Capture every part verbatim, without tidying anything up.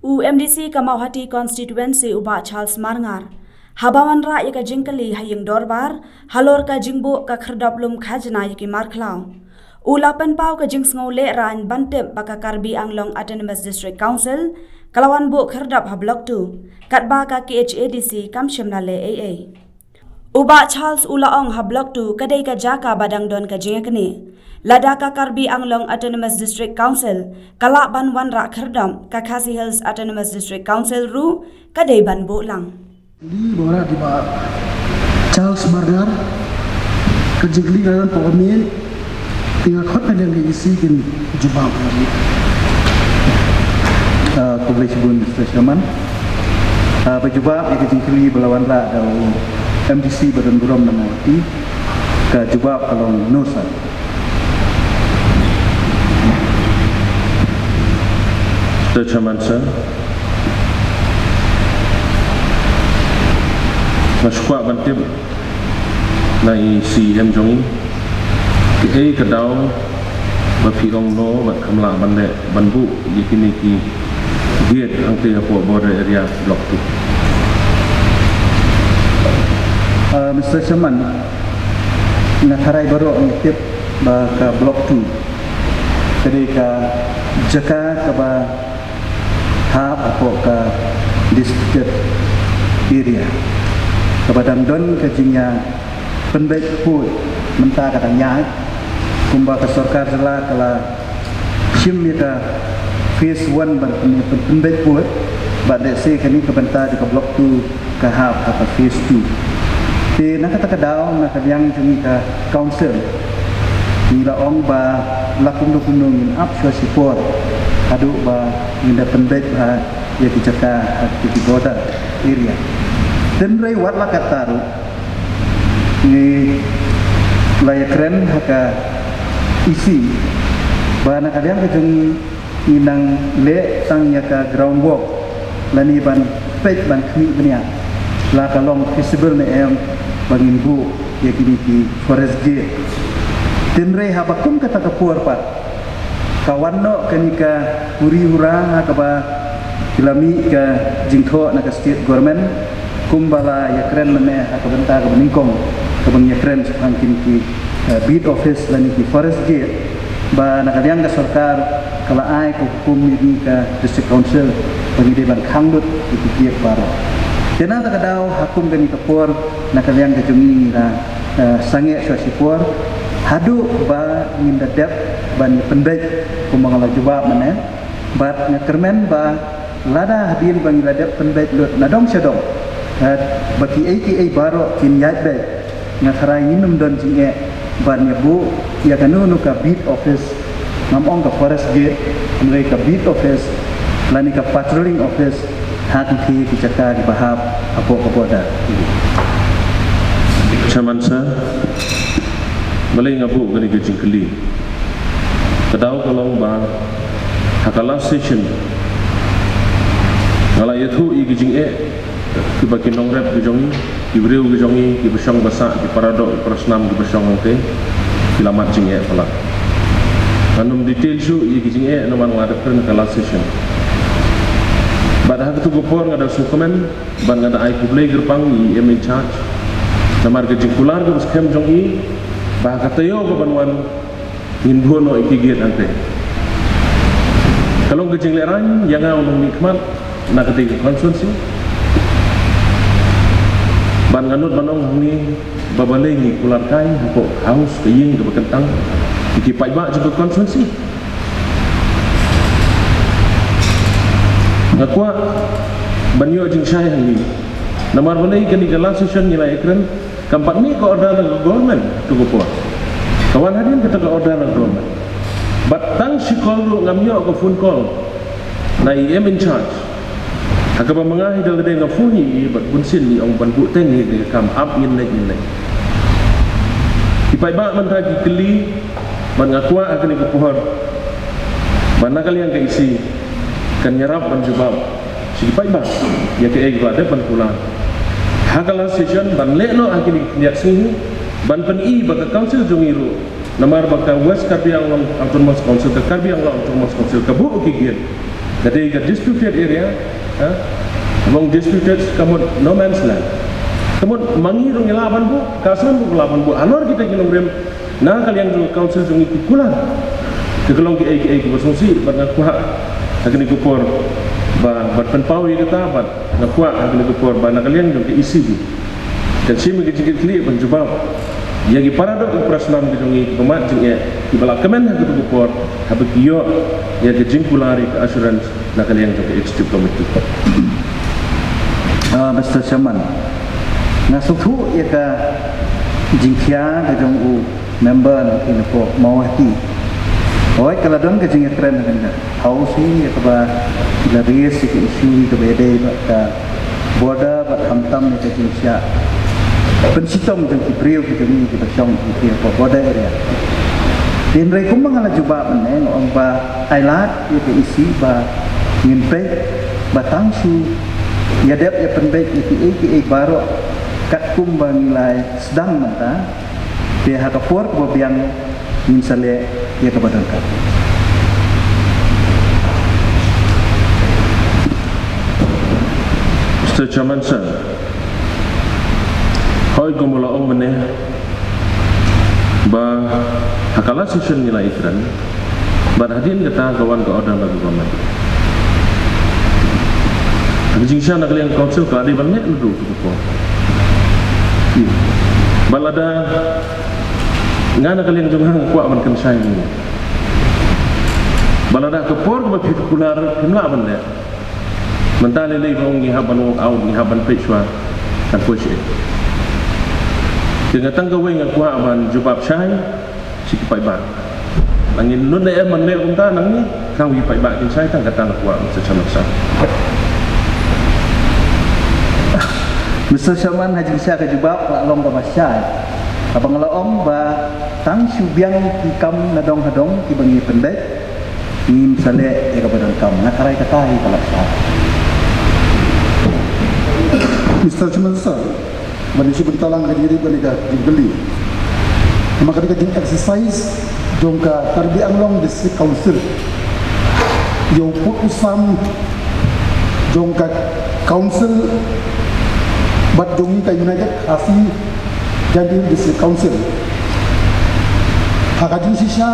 U M D C ka Mawhati Constituency u Bah Charles Marngar haba wanrah ïa ka jingkylli ha ïing dorbar halor ka jingbuh ka khyrdop lum khajna ïa ki markhlaw, u la pynpaw ka jingsngew lehraiñ ban tip ba ka Karbi Anglong Autonomous District Council ka la wan buh khyrdop ha Block two, katba ka K H A D C kam shym la leh ei ei. U Bah Charles u la ong ha Block two ka dei ka jaka ba dang don ka jingïaknieh. Lada ka Karbi Anglong Autonomous District Council ka lah ban wanrah khyrdop, ka Khasi Hills Autonomous District Council ruh ka dei ban buh lang. Kylli ba wanrah da i Bah Charles Marngar, ka jingkylli ka don hapoh ka miej. Te nga khot na liang ka E C kin jubab. Ah, khublei shibun, Mister Chairman. Ah, ba jubab ïa ka jingkylli ba la wanrah da u M D C ba don burom na Mawhati, ka jubab ka long no sir. Mister Chairman sir, nga shu kwah ban tip na i C E M jong i, kaei ka daw ba phi ong no bad kam lah ban leh ban buh ïa kine ki gate hangtei hapoh border area Block two? Ah, Mister Chairman, nga tharai baroh ngi tip ba ka Block two ka dei ka jaka kaba hap hapoh ka disputed area, kaba dang don ka jingïapynbeit khuid, mynta ka dang ïaid, kumba ka sorkar jylla ka la shim ïa ka phase one ban pyn-, pyn-, pynbeit khuid, bad lehse kane ka bynta jong ka Block two ka hap ha ka phase two. Te na kata ka daw, na ka liang jong ngi ka council, ngi la ong ba la kumno kumno ngin ap shuwa shipor haduh ba ngin da pynbeit bha ïa ki jaka ha ki border area. Hynrei wat la katta ruh, ngi la ïakren ha ka E C ba na ka liang ka jong ngi, ngi nang leh tang ïa ka ground work lane ban peit ban khmih bniah la ka long feasible ne em ba ngin buh ïa kine ki forest gate. Hynrei haba kum kata ka por pat ka wan noh kane ka huri hura ha kaba ki la mih ka jingthoh na ka state government, kumba la ïakren mynne ha ka bynta kaba nyngkong kaba ngi ïakren shaphang kine ki, eh, beat office lane ki forest gate, ba na ka liang ka sorkar ka la ai ka hukum ïa ngi ka District Council ba ngi dei ban khang lut ïa ki gate baroh. Te na kata ka daw ha kum kane ka por, na ka liang ka jong ngi ngi la, eh, sangeh shuwa shipor haduh ba ngin da dep ban ïa pynbeit kumba nga la jubab mynne. Bad nga kyrmen ba lada hadien ba ngi la dep pynbeit lut na dong sha dong, eh, ba kiei kiei baroh kin ïaid beit, nga tharai ngin ym don jingeh ban ïa buh ïa kano kano ka beat office, ngam ong ka forest gate, hynrei ka beat office lane ka patrolling office ha kine ki jaka kiba hap hapoh ka border. Chairman sir, balei nga buh kane ka jingkylli? Ka daw ka long ba ha ka last session nga la ïathuh ïa ki jingeh kiba ki nongrep ki jong ngi, ki briew ki jong ngi, kiba shong ba sah, ki paradoh, ki parasnam, kiba shong hangtei, ki la mad jingeh palat. Ngan ym detail shuh ïa ki jingeh namar nga la dep kren ha ka last session. Bad ha katu ka por nga da sngewkmen bad nga da ai khublei kyrpang ïa i E M in charge namar ka jingkular kaba skhem jong i ba ha ka taïew kaban wan ngin buh noh ïa ki gate hangtei. Ka long ka jinglehrain ïa nga u nongmihkhmat na katei ka constituency. Bad nga nud ban ong hangne ba balei ngi kular kai hapoh House, ka ïing kaba kyntang, ïa ki paidbah jong ka constituency. Nga kwah ban ïoh jingshai hangne namar balei kane ka last session ngi la ïakren, kam pat mih ka order na ka government ha katu ka por. Ka wan hadien kata ka order na ka government. Bad tang shi call ruh ngam ïoh ka phone call na i E M in charge. Ha kaba ma nga hi da lade nga phone ïa i bad bunsien i ong ban buhteng ïa kane ka kam, ap ngin leit, ngin leit. Ki paidbah mynta ki kylli bad nga kwah ha kane ka por ba na ka liang ka E C kan ïarap ban jubab sha ki paidbah ïa kaei kaba dep ban kular ha ka last session, ban leh noh ha kine ki khyndiat sngi hi ban pyni ba ka council jong ngi ruh, namar ba ka West Karbi Anglong Autonomous Council, ka Karbi Anglong Autonomous Council ka buh ki gate. Ka dei ka disputed area, ha? Bong disputed ka mut no man's land. Ka mut ma ngi ruh ngi lah ban buh, ka shnong ruh lah ban buh. Halor kita ki nongrim, na ka liang jong ka council jong ngi ki kular. Ka long ki ei ki ei kiba sngewsih, bad nga kwah ha kane ka por ba, ban pynpaw ïa kata, bad nga kwah ha kane ka por ba na ka liang jong ka E C B kan shim ïa ka jingkitkhlieh ban jubab ïa ki para doh ki para snam ki jong ngi kiba mad jingeh, kiba la kmen ha katu ka por, haba ki ïoh ïa ka jingkular ïa ka assurance na ka liang jong ka executive committee. Ah, Mister Chairman, nga sngewthuh ïa ka jingkhia ka jong u member na ki na pok Mawhati. Hooid, ka la don ka jingïakren ha kane ka House hi ïa kaba la raise ïa ka issue kaba ïadei bad ka border bad khamtam ïa ka jingshah pynshitom jong ki briew ki jong ngi kiba shong ki hapoh border area. Hynrei kumba nga la jubab mynne, nga ong ba ai lad ïa ka E C ba ngin peit ba tang shu ïadep ïapynbeit ïa kiei kiei baroh katkum ba ngi la sdang mynta. Te ha ka por kaba biang ngin sa leh ïa kaba donkam. Mister Chairman sir, hooid, kumba la ong mynne ba ha ka last session ngi la ïakren, bad hadien kata ka wan ka order na ka government. Ha ka jingshah na ka liang council ka la dei ban leh naduh ka por. Bad lada nga na ka liang jong nga nga kwah ban kynshai ïa ngi. Bad lada ka por kaba phi kular phim lah ban leh, mynta lei lei ba ong ngi hap ban walk out, ngi hap ban peit shuwa, kan poi sha ei? Te nga tang kawei nga kwah ban jubab shai sha ki paidbah. Nang ngin nud ne em ban leh kumta, nang ngi khnang ba ki paidbah kin shai, tang kata nga kwah, Mister Chairman sir. Mister Chairman, ha jingshah ka jubab ka la long kaba shai. Kaba nga la ong ba tang shu biang ki kam nadong hadong kiba ngi pynbeit, ngin sa leh ïa kaba donkam. Nga kyrpad kata hi ka la shai. Mister Chairman sir, ban ïa shu bynta lang ka jingïadei bad kane ka jingkylli. Namar kane ka jing exercise jong ka Karbi Anglong District Council ïa u pud u sam jong ka council bad jong ngi ka United Khasi Jaintia Hills District Council. Ha ka jingshisha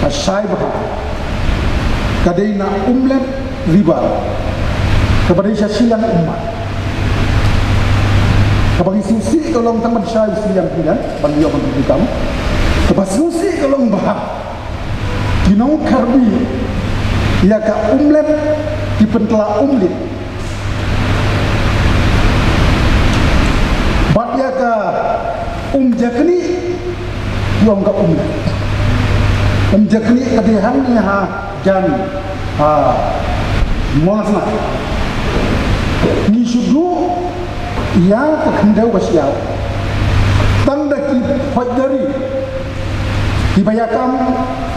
ka shai bha ka dei na Umlet River kaba dei sha shiliang ummat. Kaba ngi sngewsih ka long tang ban shai u siliang piliang ban ïoh ban ïoh kam. Kaba sngewsih ka long ba ki nong Karbi ïa ka Umlet ki pynkylla Umlit. Bad ïa ka Umjakni ki ong ka Umlet. Umjakni ka dei hangne ha jan ha Molasna. Ngi shu duh ïa ka khyndew ka shiaw. Tang da ki phoit gari kiba ïa kam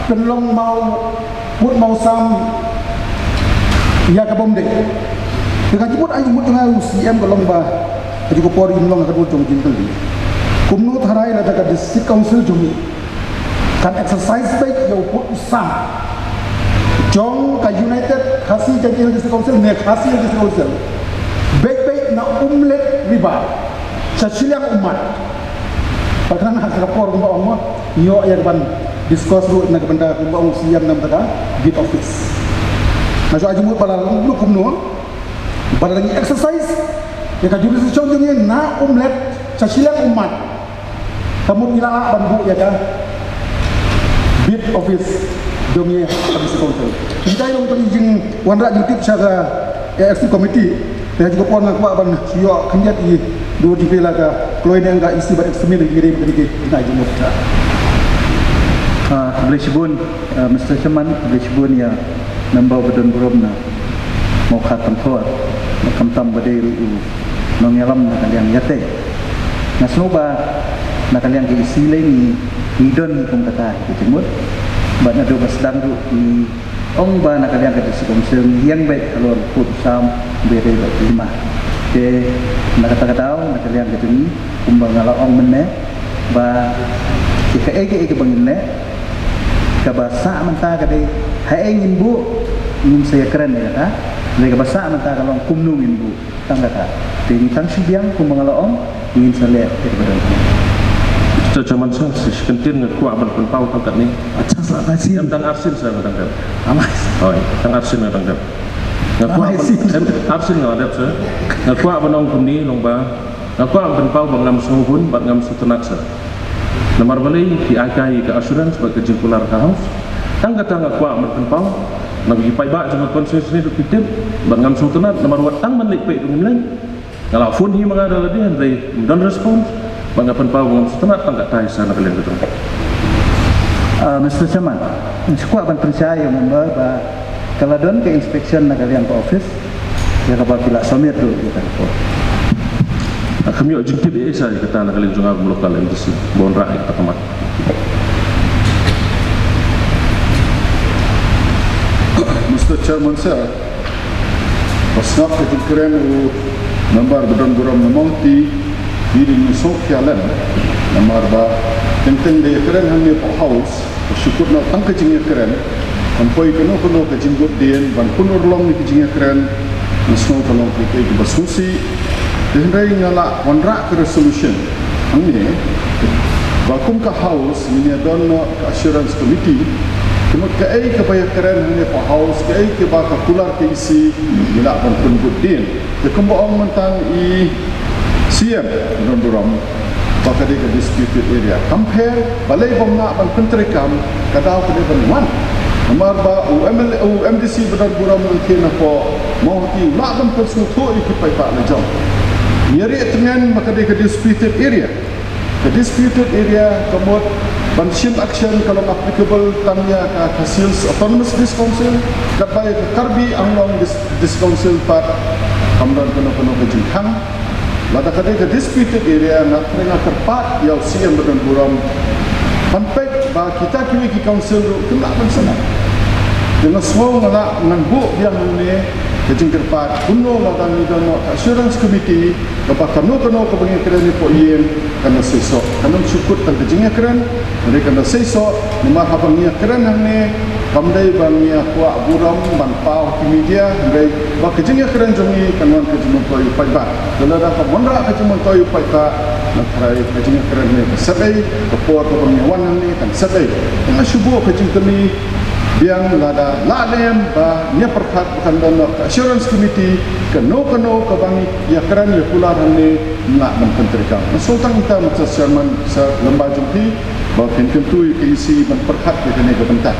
pynlong maw pud maw sam ïa ka bym dei. Te ka jingmut ai jingmut jong nga u C M ka long ba ka jingkupor ïa ka long ka dei jong jingkylli. Kumno tharai lada ka District Council jong ngi kan exercise beit ïa u pud u sam jong ka United Khasi Jaintia Hills District Council ne Khasi Hills District Council beit beit na Umlet River sha shiliang ummat. Ba khnang ha ka por kumba ong mo, ngi ïoh ïa ka ban discuss ruh na ka bynta kumba ong C M na ka bynta ka beat office. Nga shu ai jingmut ba la long kumno ba la ngi exercise ïa ka jurisdiction jong ngi na Umlet sha shiliang ummat. Ka mut ngi la lah ban buh ïa ka beat office jong ngi ha ka District Council. Ngi dei long tang jingwanrah jingtip sha ka Executive Committee. Te ha jingkupor nga kwah ban shu ïoh khyndiat ïa ka dur jingpyllait ka kloi ne ka E C bad examine jingim ka dei ka dei jingmut. Ah, khublei shibun, ah, Mister Chairman, khublei shibun ïa member ba don burom na Mawkha Tangthor, ba khamtam ba dei ruh u nongïalam na ka liang ïatei. Nga sngew ba na ka liang ka E C lei ngi, ngi don hi kum kata hi ka jingmut. Bad naduh ba sdang ruh ngi ong ba na ka liang ka District Council ngi ïeng beit halor u pud u sam ba dei bad u lima. Te na kata ka daw na ka liang ka jong ngi kumba nga la ong mynne ba ïa kaei kaei kaba ngin leh kaba sah mynta ka dei haei ngin buh Ngin sa ïakren ïa kata. Hynrei kaba sah mynta ka long kumno ngin buh tang kata. Te ngi tang shu biang kumba nga la ong, ngin sa leh ïa kaba don. Mister Chairman sir, sa shisien nga kwah ban pynpaw tang katne. Acha, sa ka shisien. Em, tang arsien sir, nga tang dep. Amai. Hooid, tang arsien nga tang dep. Nga kwah ban, em, arsien nga dep sir. Nga kwah ban ong kumne, long ba nga kwah ban pynpaw ba ngam sngewhun bad ngam sngewtynnat sir. Namar balei phi ai kai ka assurance bad ka jingkular ka House. Tang kata nga kwah ban pynpaw, namar ki paidbah jong ka constituency ruh ki tip, bad ngam sngewtynnat, namar wat tang ban leit peit ruh ngim leit. Nga la phone hi ma nga da lade, hynrei ym don response. Bad nga pynpaw ba ngam sngewtynnat, tang katta hi sir na ka liang ka jong. Ah, Mister Chairman, nga shu kwah ban pynshai ïa u member ba ka la don ka inspection na ka liang ka office ïa kaba ki la submit ruh ïa ka report. Ah, kam ïoh jingtip ei ei sir ïa kata na ka liang jong nga kum local M D C ba wanrah ïa kata ka mat. Mister Chairman sir, ba sngap ka jingkren u member ba don burom na Mawhati, ngi dang sngewkhia lem. Namar ba teng teng da ïakren hangne hapoh House, ba shu kut noh tang ka jingïakren, kam poi kano kano ka jingbuddien ban pynurlong ïa ka jingïakren. Nga sngew ka long kaei kaei kaba sngewsih. Te hynrei nga la wanrah ka resolution hangne ba kum ka House ngin ïa don noh ka assurance committee. Te mut kaei kaba ïakren hangne hapoh House, kaei kaba ka kular ka E C, ngi lah ban pynbuddien. Te kumba ong mynta i C M ba don burom ba ka dei ka disputed area. Kam pher, balei bym lah ban pyntreikam, ka daw ka dei ban wan. Namar ba u M L A, u M D C ba don burom nangta hapoh Mawhati u lah ban pynsngewthuh ïa ki paidbah la jong. Ngi rieh tngen ba ka dei ka disputed area. Ka disputed area ka mut ban shim action ka long applicable tang ïa ka Khasi Hills Autonomous District Council, katba ïa ka Karbi Anglong Dis-, District Council pat kam don kano kano ka jingkhang. Lada ka dei ka disputed area, nga tharai nga kyrpad ïa u C M ba don burom ban peit ba kita kiwei ki council ruh kim lah ban sngap. Te nga sngew nga lah ngan buh biang hangne ka jingkyrpad kumno lada ngi don noh ka assurance committee, kaba kano kano kaba ngi kren hapoh ïing kan da seisoh. Kan ym shu kut tang ka jingïakren, hynrei kan da seisoh, namar haba ngi ïakren hangne, kam dei ba ngi ïa kwah burom ban paw ha ki media, hynrei ba ka jingïakren jong ngi kan wan ka jingmyntoi u paidbah. Te lada kam wanrah ka jingmyntoi u paidbah, nga tharai ka jingïakren ne ka sep ei, ka por kaba ngi wan hangne kan sep ei. Te nga shu buh ka jingkylli biang lada lah ne em ba ngi ïa pyrkhat ba kan don noh ka assurance committee, kano kano kaba ngi ïakren ïa kular hangne, ngi lah ban pyntreikam. Nga sngewthuh tang ita Mister Chairman, sa lem ba jong phi ba phin kyntu ïa ka E C ban pyrkhat ïa kane ka bynta.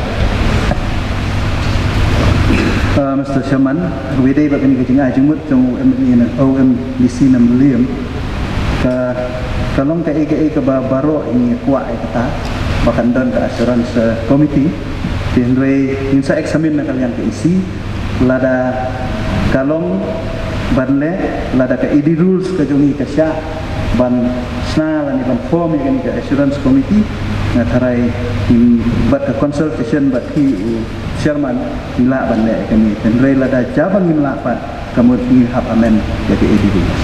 Ah, Mister Chairman, kawei dei ba kane ka jingai jingmut jong u M L A na, u M D C na Mylliem. Ka, ka long kaei kaei kaba baroh ngi kwah ïa kata ba kan don ka assurance, eh, committee. Te hynrei ngin sa examine na ka liang ka E C lada ka long ban leh, lada ka A D rules ka jong ngi ka shah ban shna lane ban form ïa kane ka assurance committee, nga tharai, mm, bad ka consultation bad phi u chairman, ngi lah ban leh ïa kane. Hynrei lada jaba ngim lah pat, ka mut ngi hap amend ïa ka A D rules.